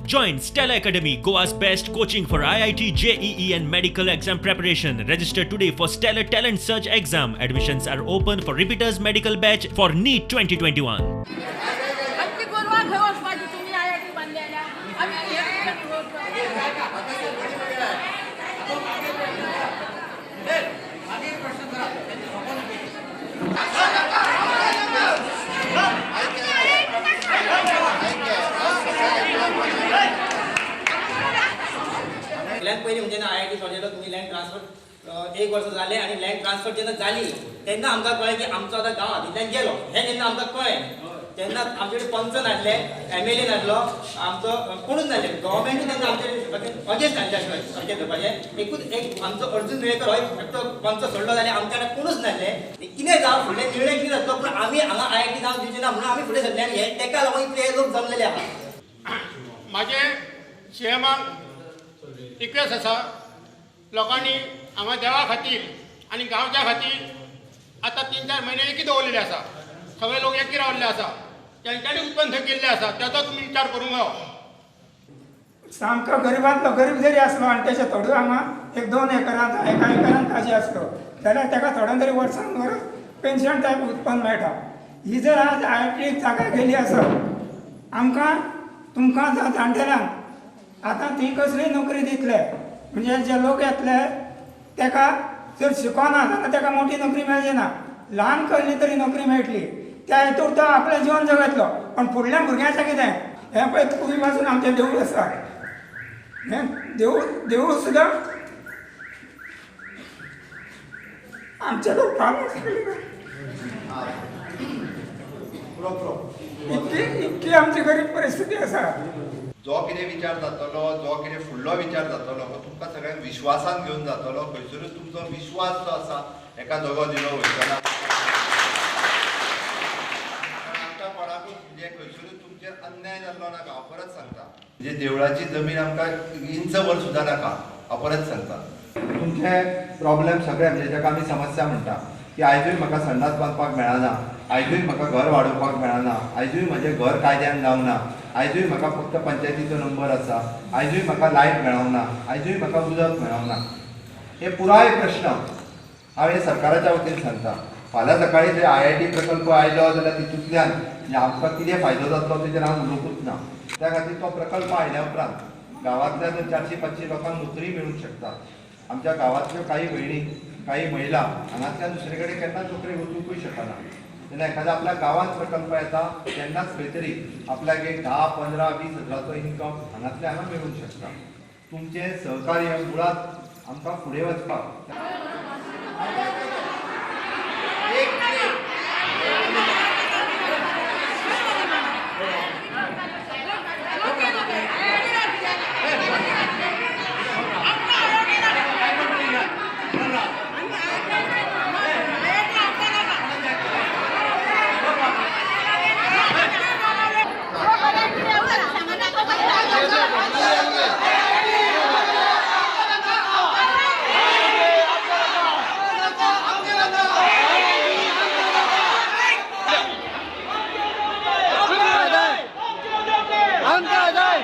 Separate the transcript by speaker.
Speaker 1: Join Stella Academy, Goa's best coaching for IIT, JEE and medical exam preparation. Register today for Stellar Talent Search exam. Admissions are open for repeaters medical batch for NEET 2021.
Speaker 2: आमची गोरवां खंय वचपाची तुमी IIT बांदली जाल्यार आमी हे खंय वचपाचें?
Speaker 3: सगळ्यात पयलीं म्हणजे आयआयटी सोडलेलो तुमी लँड ट्रान्सफर एक वर्स जालें आनी लँड ट्रान्सफर जेन्ना जाली तेन्ना आमकां कळ्ळें की आमचो आतां गांव हातींतल्यान गेलो. हें जेन्ना आमकां कळ्ळें तेन्ना आमचे कडेन पंच नासले, एमएलए नासलो, आमचो कोणूच नासले. गव्हर्मेंटूय तेन्ना आमचे अगेन्स्ट आसलें सारकें धरपाचें. एकूच एक आमचो अर्जून वेळेकर हो एक फक्त पंच सोडलो जाल्यार आमच्या कडेन कोणूच नासले. कितें जावं फुडलें निर्णय कितें जातलो, पूण आमी हांगा आयआयटी जावन दिवचे ना म्हणून आमी फुडें सरले आनी हे तेका लागून इतले लोक जमलेले आहा.
Speaker 4: म्हाजें सीएमाक रिक्वेस्ट आसा, लोकांनी हांगा देवा खातीर आनी गांवच्या खातीर आतां 3-4 म्हयने एकी दवरलेले आसा. सगळे लोक एकी रावल्ले आसा, तेंच्यांनी उत्पन्न थंय केल्लें आसा, तेचो तुमी विचार करूंक जायो.
Speaker 5: सामको गरिबांतलो गरीब जरी आसलो आनी तेच्या थोडो हांगा 1-2 एकरांत 1 एकरांत ताजे आसलो जाल्यार तेका थोडो तरी वर्सान वर्स पेन्शन टायप उत्पन्न मेळटा. ही जर आज आयआयटीक जागा गेली आसत आमकां तुमकां जाणटेल्यांक आतां ती कसली नोकरी दितले? म्हणजे जे लोक येतले तेका जर शिकोना जाल्यार तेका मोठी नोकरी मेळची ना, ल्हान कसली तरी नोकरी मेळटली, त्या हेतूर तो आपलें जिवन जगतलो. पण फुडल्या भुरग्यांचें कितें? हें पळय कुवी पासून आमचें देवूळ आसा, हें देवूळ देवूळ सुद्दां आमच्या लोकांक इतकी इतकी आमची गरीब परिस्थिती आसा.
Speaker 6: जो कितें विचार जातलो, जो कितें फुडलो विचार जातलो तो तुमकां सगळ्यांक विश्वासान घेवन जातलो. खंयसरूच तुमचो विश्वास जो आसा एका दगो दिलो वयतना आमकां कोणाकूच म्हणजे खंयसरूच तुमचेर अन्याय जाल्लो नाका. हांव परत सांगता, म्हणजे देवळाची जमीन आमकां इंचभर सुद्दां नाका. हांव परत सांगता, तुमचे प्रॉब्लेम सगळे म्हणजे जाका आमी समस्या म्हणटा की आयजूय म्हाका संडास बांदपाक मेळना, आयजूय म्हाका घर वाडोवपाक मेळना, आयजूय म्हजें घर कायद्यान जावना, आयजूय म्हाका फक्त पंचायतीचो नंबर आसा, आयजूय म्हाका लायट मेळना, आयजूय म्हाका उदक मेळना. हे पुराय प्रश्न हांव हे सरकाराच्या वतीन सांगता. फाल्यां सकाळीं जे आयआयटी प्रकल्प आयलो जाल्यार तितूंतल्यान म्हणजे आमकां कितें फायदो जातलो तेजेर हांव उलोवंकूच ना. त्या खातीर तो प्रकल्प आयल्या उपरांत गांवांतल्या जर 400-500 लोकांक नोकरी मेळूंक शकता. आमच्या गांवांतल्यो काही भयणी, काही महिला हांगांतल्यान दुसरे कडेन केन्नाच नोकरेक वचुंकूय शकना. तेन्ना एखादा आपल्या गांवांत प्रकल्प येता तेन्नाच खंय तरी आपल्याक एक 10, 15, 20 हजाराचो इन्कम हांगांतल्यान हांगा मेळूंक शकता. तुमचें सहकार्य मुळांत आमकां फुडें वचपाक.
Speaker 3: आमकां जाय.